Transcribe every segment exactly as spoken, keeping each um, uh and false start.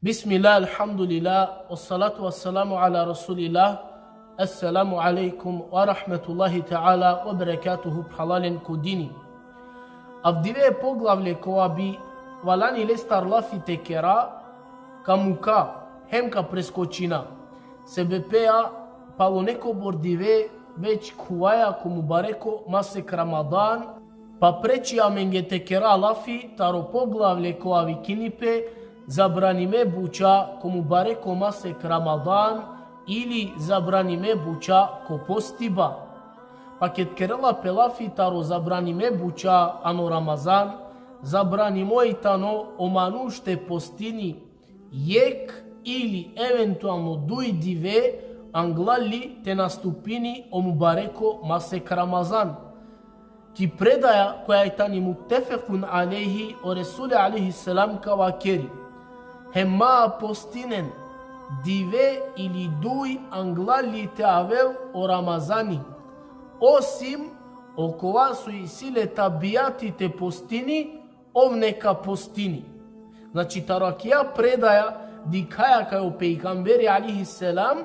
Bismillah, alhamdulillah, wassalatu wassalamu ala rasulillah. Assalamu alaikum wa rahmatullahi ta'ala wa barakatuhu, phralalen ko dini. Avdive poglavlje kova bi valjani lestar lafi te kera, ka muka, hem ka preskočina. Sebepi palo nekobor dive već khuvaja ko mubareko masek Ramadan, pa preči amenge te kera lafi taro poglavlje kova vikini pe zabranime buća ko mubareko masek Ramadan ili zabranime buća ko postiba. Pa ked kerela pe lafi taro zabranime buća ano Ramazan, zabranimo i tano o manuš te postini jek ili eventualno duj dive anglal li te nastupini o mubareko masek Ramazan. Ki predaja koja i tani muttefekun alejhi, o Resuli alejhi selam ka vakeri: Hem ma postinen dive ili duj anglal li te avel o Ramazani, osim okova so isi le tabijati te postini, ov neka postini. Znači, taro akija predaja dikhaja kaj o pejgamberi alejhi selam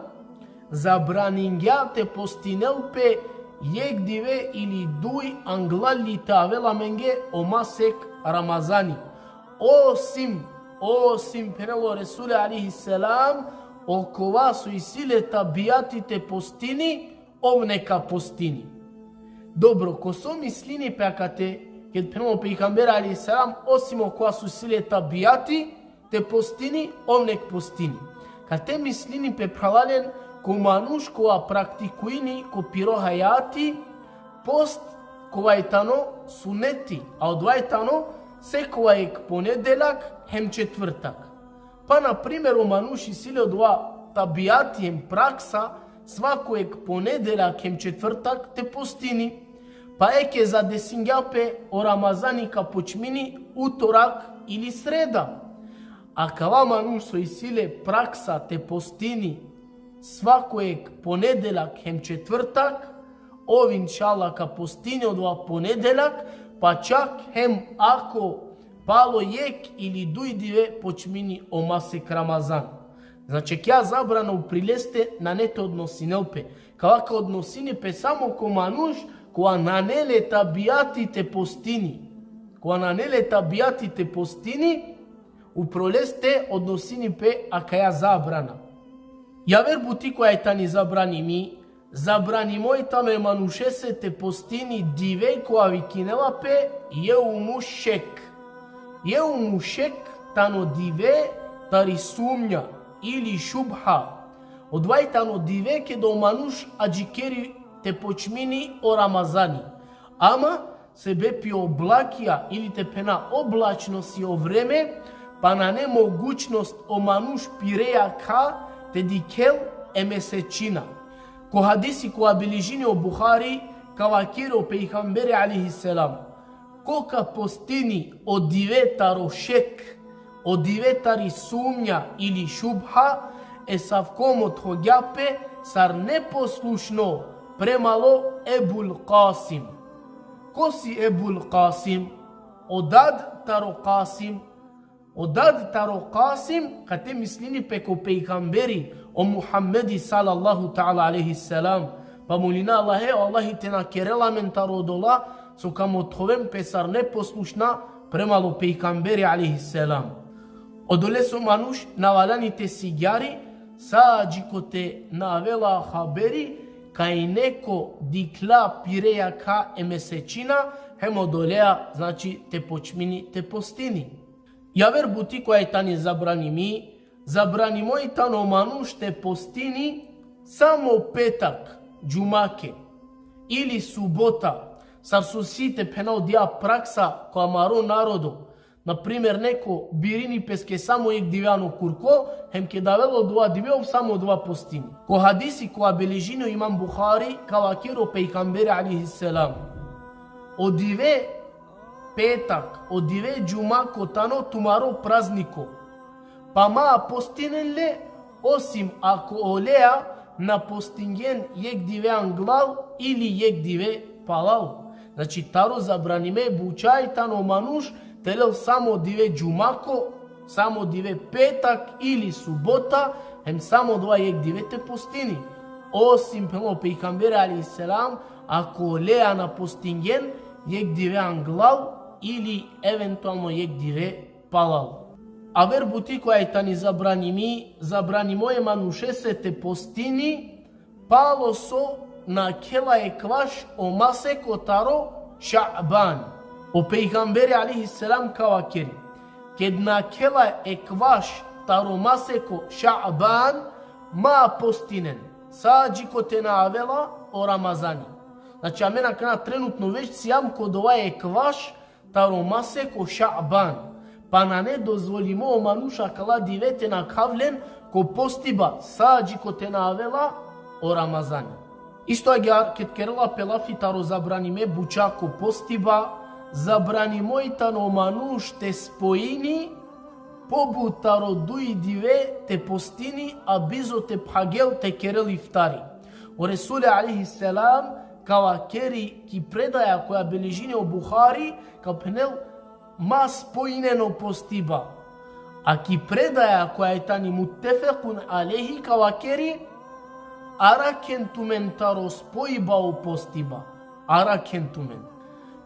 zabraningja te postinel pe jek dive ili duj anglal li te avel amenge o masek Ramazani. Osim, osim, phenel o Resuli alejhi selam, okova so isi le tabijati te postini, ov neka postini. Dobro, ko so mislini pe akate, ked phenel o pejgamberi alejhi selam, osim okova so isi le tabijati te postini, ov nek postini? Kate mislini pe, phralalen, ko manuš kova praktikuini ko piro hajati post kova i tano suneti, a odova i tano sekova jek ponedeljak hem četvrtak. Pa, na primer, o manuš isi le odova tabijati hem praksa svako jek ponedeljak hem četvrtak te postini. Pa eke zadesingja pe o Ramazani ka počmini utorak ili sreda. Akava manuš so isi le praksa te postini svako jek ponedeljak hem četvrtak, ov inšallah ka postini odova ponedeljak, pa čak hem ako palo jek ili duj dive počmini o masek Ramazan. Znači, akija zabrana upri leste nane te odnosinel pe. Kava ka odnosini pe samo ko manuš kova nane le tabijati te postini. Kova nane le tabijati te postini, upro leste odnosini pe akaja zabrana. Javer buti koja i tani zabranimi, zabranimo i tano e manušese te postini dive kova vikinela pe jeumu šek. Jeumu šek tano dive tari sumnja ili šubha. Odova i tano dive keda o manuš adžikeri te počmini o Ramazani. Ama sebepi oblakija ili te phena oblačno si o vreme, pa nane mogućnost o manuš pire jakha te dikhel e mesečina. Ko hadisi kova beležini o Buhari, ka vakeri o pejgamberi alejhi selam: Ko ka postini o dive taro šek, o dive tari sumnja ili šubha, esavko mothovgja pe sar neposlušno premalo Ebul Kasim. Ko si Ebul Kasim? O dad taro Kasim. O dad taro Kasim, kate mislini pe ko pejgamberi, o Muhammedi sallallahu ta'ala alejhi selam. Pa molina Allahe, o Allahi te na kerel amen taro odola so ka mothoven pe sar neposlušna premalo pejgamberi alejhi selam. Odolese o manuš na valjani te sigjari, sa dži kote na avela haberi kaj neko dikhla pire jakha e mesečina, hem odolea, znači, te počmini te postini. Javer buti koja i tani zabranimi, zabranimo i tano manuš te postini samo petak, džumake, ili subota, sar so si, te phena, odija praksa ko amaro narodo. Na primer, neko birini peske samo jek dive ano kurko, hem keda avela odova dive, ov samo odova postini. Ko hadisi kova beležini o imam Buhari, ka vakeri o pejgamberi alejhi selam: O dive petak, o dive džumako tano tumaro prazniko. Pa ma postinen le, osim ako olea na postingjen jek dive anglal ili jek dive palal. Znači, taro zabranime buća i tano manuš te lel samo dive džumako, samo dive petak ili subota, hem samo dova jek dive te postini. Osim, phenela o pejgamberi alejhi selam, ako lea na postingen, jek dive anglal ili eventualno jek dive palal. Aver buti koja i tani zabranimi, zabranimo e manušese te postini, palo so nakhela ekvaš o maseko taro Šaban. O pejgamberi alejhi selam ka vakeri: Ked nakhela ekvaš taro maseko Šaban, ma postinen, sa dži kote na avela o Ramazani. Znači, amen akana trenutno već sijam ko dova ekvaš taro maseko Šaban. Pa nane dozvolimo o manuš akala dive te nakhav len ko postiba, sa dži kote na avela o Ramazani. Isto agjaar ked kerela pe lafi taro zabranime buča ko postiba, zabranimo i tano o manuš te spojini pobut taro duj dive te postini, a bizo te phagel te kerel iftari. O Resuli alejhi selam ka vakeri ki predaja koja beležini o Buhari, ka phenel: Ma spojinen o postiba. A ki predaja koja i tani muttefekun alejhi ka vakeri: Arakhen tumen taro spojba o postiba. Arakhen tumen.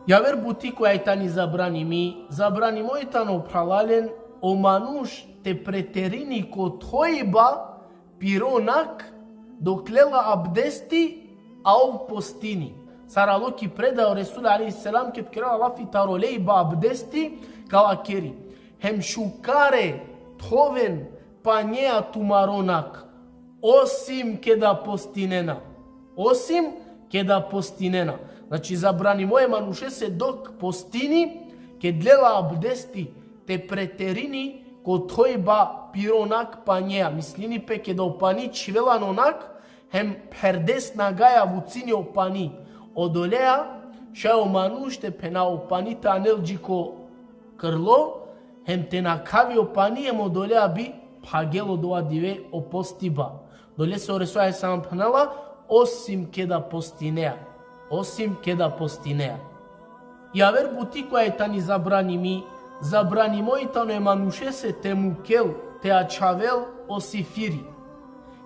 Javer buti koja i tani zabranimi, zabranimo i tano, phralalen, o manuš te preterini ko thojba piro nak, dok lela abdesti, a ov postini. Sar alo ki predaja, o Resul alejhi selam ked kerela lafi taro lejba abdesti, ka vakeri: Hem šukare thoven panjea tumaro nak, osim keda postinena. Osim keda postinena. Znači, zabranimo e manušese dok postini, ked lela abdesti, te preterini ko thojba piro nak panjea. Mislini pe keda o pani čhivela ano nak, hem pherdes nagaja vucini o pani. Odolea, šaj o manuš te phena o pani te anel dži ko krlo, hem te nakhavi o pani, hem odolea bi phagel odova dive o postiba. Odolese o Resul alejhi selam phenela: Osim keda postinea. Osim keda postinea. Javer buti koja i tani zabranimi, zabranimo i tano e manušese te mukel, te ačhavel o sifiri.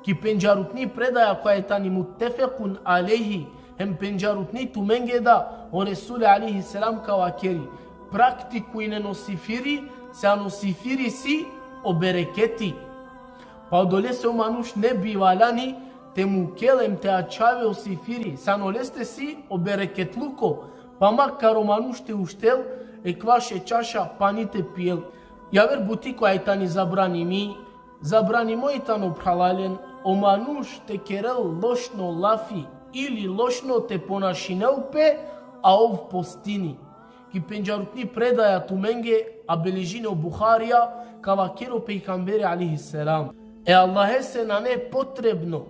Ki pendžarutni predaja koja i tani muttefekun alejhi, hem pendžarutni tumenge da, o Resul alejhi selam ka vakeri: Praktikujnen o sifiri, se ano sifiri si o bereketi. Pa odolese o manuš ne bi valjani te mukel hem te ačhavel o sifiri, se ano leste si o bereketluko, pa makar o manuš te uštel ekvaš e čaša pani te pijel. Javer buti koja i tani zabranimi, zabranimo i tano, phralalen, o manuš te kerel lošno lafi ili lošno te ponašinel pe, a ov postini. Ki pendžarutni predaja tumenge, a beležini o Buharija, ka vakeri o pejgamberi alejhi selam: E Allahese nane potrebno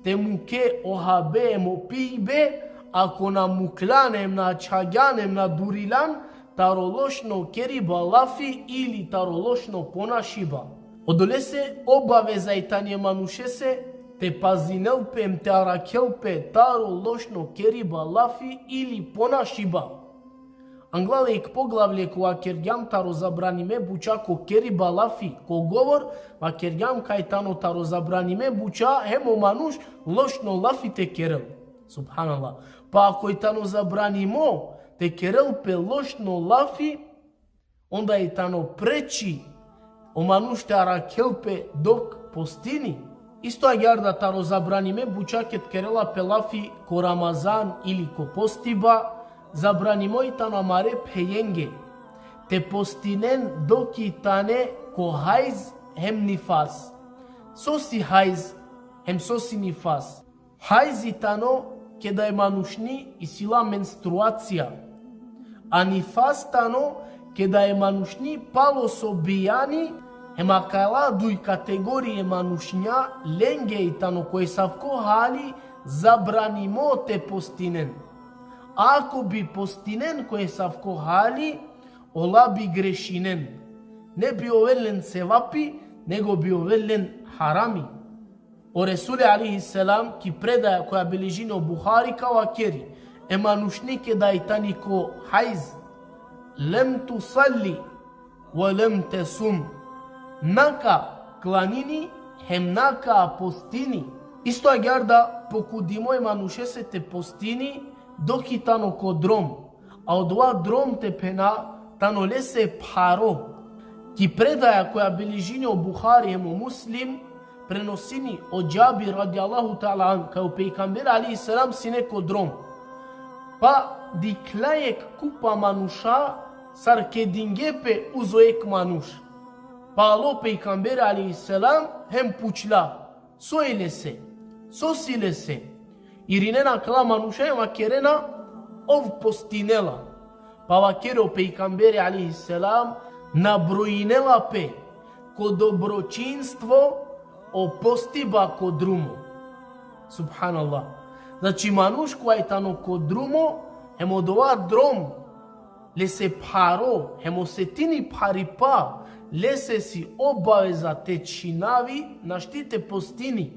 te muke o habe hem o pijbe, ako na muklan hem na ačhagjan hem na durilan taro lošno keriba lafi ili taro lošno ponašiba. Odolese obaveza i tani e manušese te pazinel pe hem te arakhel pe taro lošno keriba lafi ili ponašiba. Anglal jek poglavlje kova kergjam taro zabranime buča ko keriba lafi, ko govor, vakergjam kaj tano taro zabranime buča hem o manuš lošno lafi te kerel. Subhanallah. Pa ako i tano zabranimo te kerel pe lošno lafi, onda i tano preči o manuš te arakhel pe dok postini. Isto agjaar da taro zabranime buča ked kerela pe lafi ko Ramazan ili ko postiba, zabranimo i tano amare phejenge te postinen dok i tane ko hajz hem nifas. So si hajz hem so si nifas? Hajz i tano keda e manušni isi la menstruacija. A nifas tano keda e manušni palo so bijani, hem akala duj kategorije manušnja lenge i tano ko esavko hali zabranimo te postinen. Ako bi postinen ko esavko hali, ola bi grešinen. Ne bi ovel len sevapi, nego bi ovel len harami. O Resuli alejhi selam ki predaja koja beležini o Buhari ka vakeri: E manušni keda i tani ko hajz, lem tusalli ve lem tesum. Na ka klanini, hem na ka postini. Isto agjaar da pokudimo e manušese te postini dok i tano ko drom. A odova drom te phena tano lese pharo. Ki predaja koja beležini o Buhari hem o Muslim, prenosini o Džabir radijallahu ta'ala anhu, kaj o pejgamber alejhi selam sine ko drom. Pa dikhlja jekh kupa manuša sar kedinge pe uzo jekh manuš. Pa alo pejgamber alejhi selam hem pučhlja: So i lese? So si lese? Irinena akala manuša hem vakerena: Ov postinela. Pa vakeri o pejgamberi alejhi selam: Nabrojinela pe ko dobročinstvo o postiba ko drumo. Subhanallah. Znači, manuš kova i tano ko drumo, hem odova drom lese pharo, hem osetini pharipa, lese si obaveza te čhinavi, našti te postini.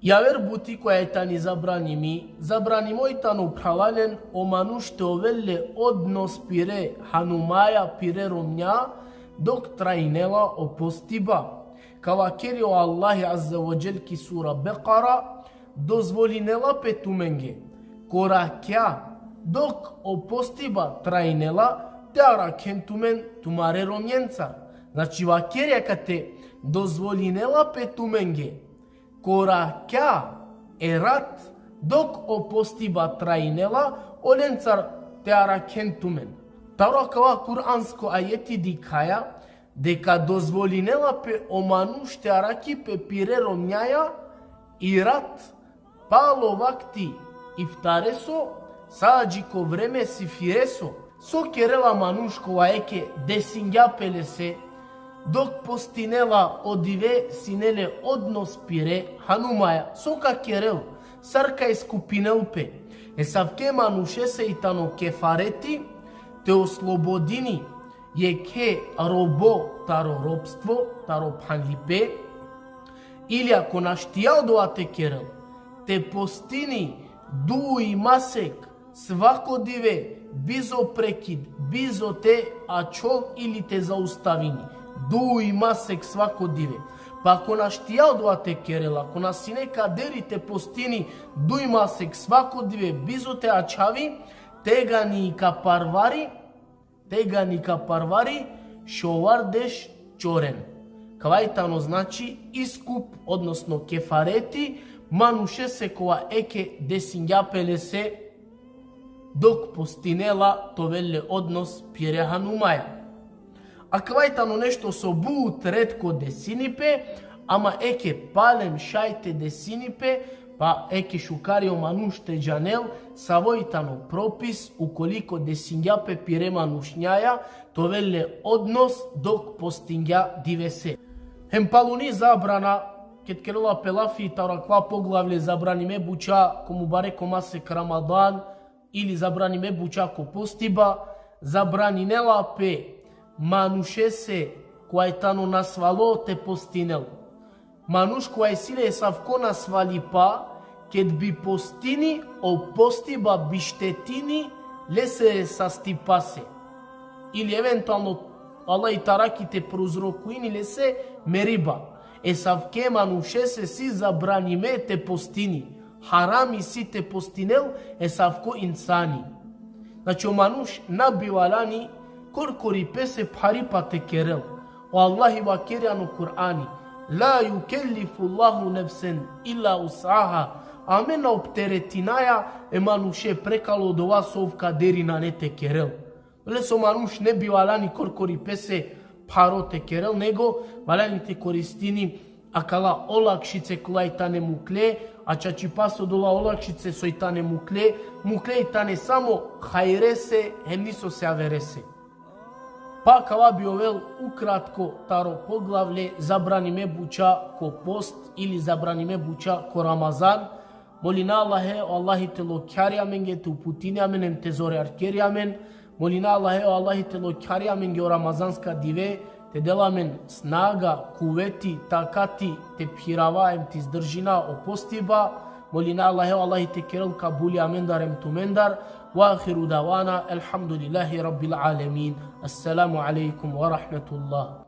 Javer buti koja i tani zabranimi, zabranimo i tano, phralalen, o manuš te ovel le odnos pire hanumaja, pire romnja, dok trajnela o postiba. Ka vakeri o Allahi azze ve dželle ki sura Bekara: Dozvolinela pe tumenge ko rakja, dok o postiba trajnela, te arakhen tumen tumare romnjencar. Znači, vakerja kate: Dozvolinela pe tumenge ko rakja, e rat, dok o postiba trajnela, olencar te arakhen tumen. Taro akava kuransko ajeti dikhaja deka dozvolinela pe o manuš te arakhi pe pire romnjaja i rat palo vakti iftareso, sa dži ko vreme sifireso. So kerela manuš kova eke desingja pe lese, dok postinela o dive sine le odnos pire hanumaja? So ka kerel? Sar ka iskupinel pe? Esavke manušese i tano kefareti te oslobodini jekhe robo taro ropstvo, taro phanlipe, ili ako našti odova te kerel, te postini duj masek svako dive, bizo prekid, bizo te ačhol ili te zaustavini. Duj masek svako dive. Pa ako našti odova te kerel, ako na sine kaderi te postini duj masek svako dive, bizo te ačhavi, tegani ka parvari, tegani ka parvari šovardeš čoren. Kava i tano, znači, iskup, odnosno kefareti manušese kova eke desingja pe lese dok postinela, te ovel le odnos pire hanumaja. Akava i tano nešto so but retko desini pe, ama eke palem šaj te desini pe, pa eke šukar i o manuš te džanel savo i tano propis, ukoliko desingja pe pire manušnjaja, te ovel le odnos dok postingja divese. Hem paluni zabrana, ked kerela pe lafi taro akava poglavlje zabranime buča ko mubareko masek Ramadan, ili zabranime buča ko postiba, zabraninela pe manušese kova i tano nasvalo te postinel. Manuš kova isi le esavko nasvalipa, ked bi postini, o postiba bi štetini lese sastipase. Ili eventualno Allah i taraki te prouzrokuini lese meriba. Esavke manušese si zabranime te postini. Haram isi te postinel esavko insani. Znači, o manuš na bi valjani korkori pese pharipa te kerel. O Allahi vakeri ano Kur'ani: La yukellifu Allahu nefsen illa us'aha. Amen na opteretinaja e manuše prekalo dova so ov kaderi nane te kerel. Ole so manuš ne bi valjani korkori pese pharo te kerel, nego valjani te koristini akala olakšice kola i tane mukle, a čačipaso dola olakšice so i tane mukle, mukle i tane samo hajrese, hem niso se averese. Pa kava bi ovel ukratko taro poglavlje zabranime buča ko post ili zabranime buča ko Ramazan. Molina Allahe, o Allahi te lokjari amenge, te uputini amen, hem te zorjarkeri amen. Molina Allahe, o Allahi te lokjari amenge o ramazanska dive, te del amen snaga, kuveti, takati, te phirava hem te izdržina o postiba. Molina Allahe, o Allahi te kerel kabuli amendar hem tumendar. Ve ahiru davana, elhamdulillahi rabbil alemin. Esselamu alejkum ve rahmetullah.